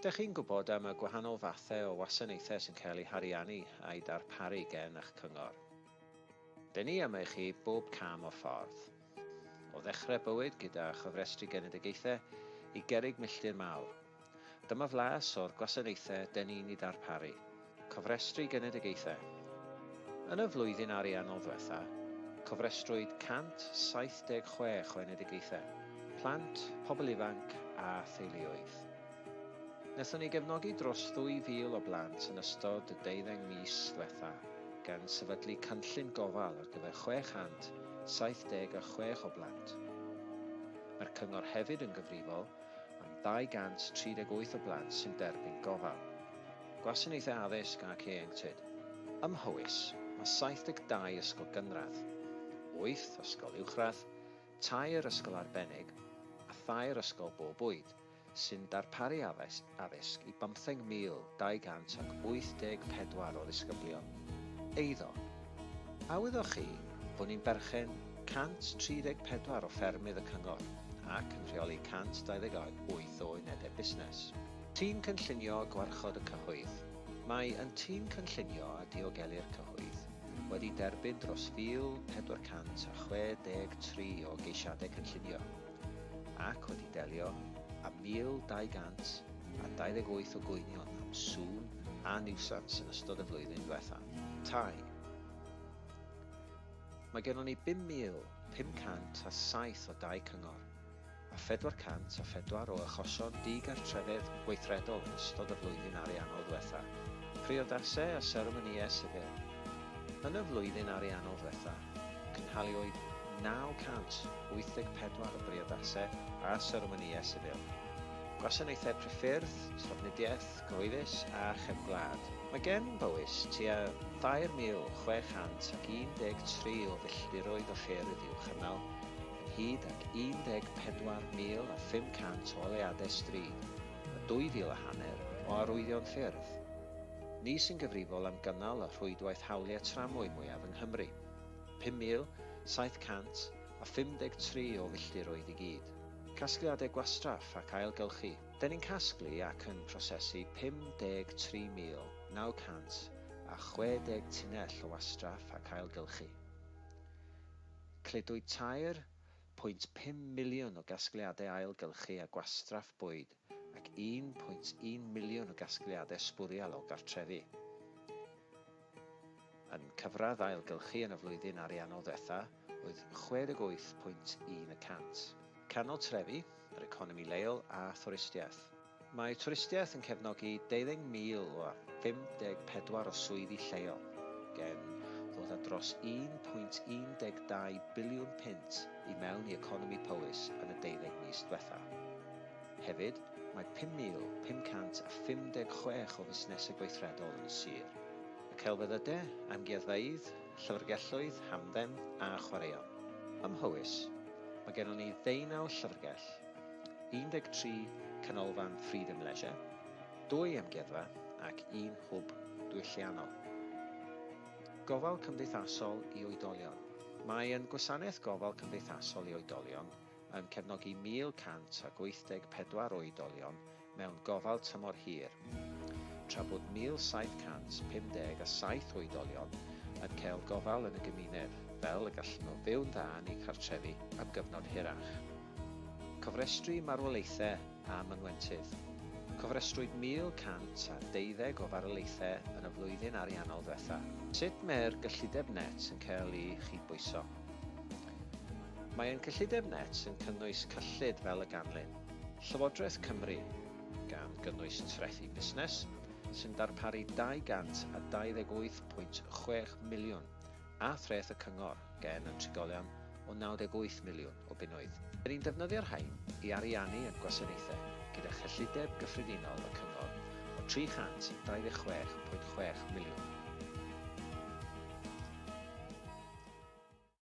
Dych chi'n gwybod am y gwahanol fathau o wasanaethau sy'n cael eu hariannu a'u darparu gen eich cyngor? Dyn ni yma i chi bob cam o'r ffordd. O ddechrau bywyd gyda chofrestru genedigaethau i gerrig milltir mawr. Dyma flas o'r gwasanaethau dyn ni'n ei darparu. Cofrestru genedigaethau. Yn y flwyddyn ariannol ddwetha, cofrestrwyd 176 o enedigaethau, plant, pobl ifanc a theuluoedd. Wnaethon ni gefnogi dros ddwy fil o blant yn ystod y deuddeng mis ddwetha, gan sefydlu cynllun gofal ar gyfer 676 o blant. Mae'r cyngor hefyd yn gyfrifol am 238 o blant sy'n derbyn gofal. Gwasanaethau Addysg ac Ieuenctid. Ym Mhowys, mae 72 ysgol gynradd, wyth ysgol uwchradd, tair ysgol arbennig a thair ysgol bob oed sy'n darparu addysg i 15,284 o ddisgyblion. Eiddo. A wyddoch chi bod ni'n berchen 134 o ffermydd y cyngor ac yn rheoli 128 o unedau busnes? Tîm Cynllunio a Gwarchod y Cyhoedd Mae ein Tîm Cynllunio a Diogelu'r Cyhoedd wedi derbyn dros 1,463 o geisiadau cynllunio ac wedi delio â 1,228 o gwynion am sŵn a niwsans yn ystod y flwyddyn ddiwethaf. Tai. Mae gennon ni 5,507 o dai cyngor a 404 o achosion digartrefedd gweithredol yn ystod y flwyddyn ariannol ddwetha. Priodasau a seremonïau sifil. Yn y flwyddyn ariannol ddwetha, cynhaliwyd 984 o briodasau a seremonïau sifil. Gwasanaethau priffyrdd, trafnidiaeth gyhoeddus a chefn gwlad. Mae gen Bowys tua 3,613 o filltiroedd o ffyrdd i'w chynnal, ynghyd ag 14,500 o oleuadau stryd a 2,000 a hanner o arwyddion ffyrdd. Ni sy'n gyfrifol am gynnal y rhwydwaith hawliau tramwy mwyaf yng Nghymru, 5,753 o filltiroedd i gyd. Casgliadau gwastraff ac ailgylchu. Dyn ni'n casglu ac yn prosesu 53,960 tunnell o wastraff ac ailgylchu. Cludwyd 3.5 miliwn o gasgliadau ailgylchu a gwastraff bwyd ac 1.1 miliwn o gasgliadau sbwriel o gartrefi. Yn cyfradd ailgylchu yn y flwyddyn ariannol ddwetha oedd 68.1 y cant. Canol trefi, yr economi leol a thwristiaeth. Mae twristiaeth yn cefnogi 20,054 o swyddi lleol, gan ddod â dros 1.12 biliwn punt i mewn i economi Powys yn y deuddeg mis diwethaf. Hefyd, mae 5,556 o fusnesau gweithredol yn y sir. Y celfyddydau, amgueddfeydd, llyfrgelloedd, hamdden a chwaraeon. Ym Mhowys, mae gennon ni ddeunaw llyfrgell, 13 canolfan Freedom Leisure, dwy amgueddfa ac un hwb diwylliannol. Gofal cymdeithasol i oedolion. Mae ein gwasanaeth gofal cymdeithasol i oedolion yn cefnogi 1,184 o oedolion mewn gofal tymor hir, tra bod 1,757 o oedolion yn cael gofal yn y gymuned fel y gallan nhw fyw'n dda yn eu cartrefi am gyfnod hirach. Cofrestru marwolaethau a mynwentydd. Cofrestrwyd 1,112 o farwolaethau yn y flwyddyn ariannol ddwetha. Sut mae'r gyllideb net yn cael ei chydbwyso? Mae ein cyllideb net yn cynnwys cyllid fel y ganlyn. Llywodraeth Cymru, gan gynnwys trethi busnes, sy'n darparu 228.6 miliwn a threth y cyngor gen y trigolion o 98 miliwn o bunnoedd. Ry'n ni'n defnyddio'r rhain i ariannu ein gwasanaethau gyda chyllideb gyffredinol y cyngor o 326.6 miliwn.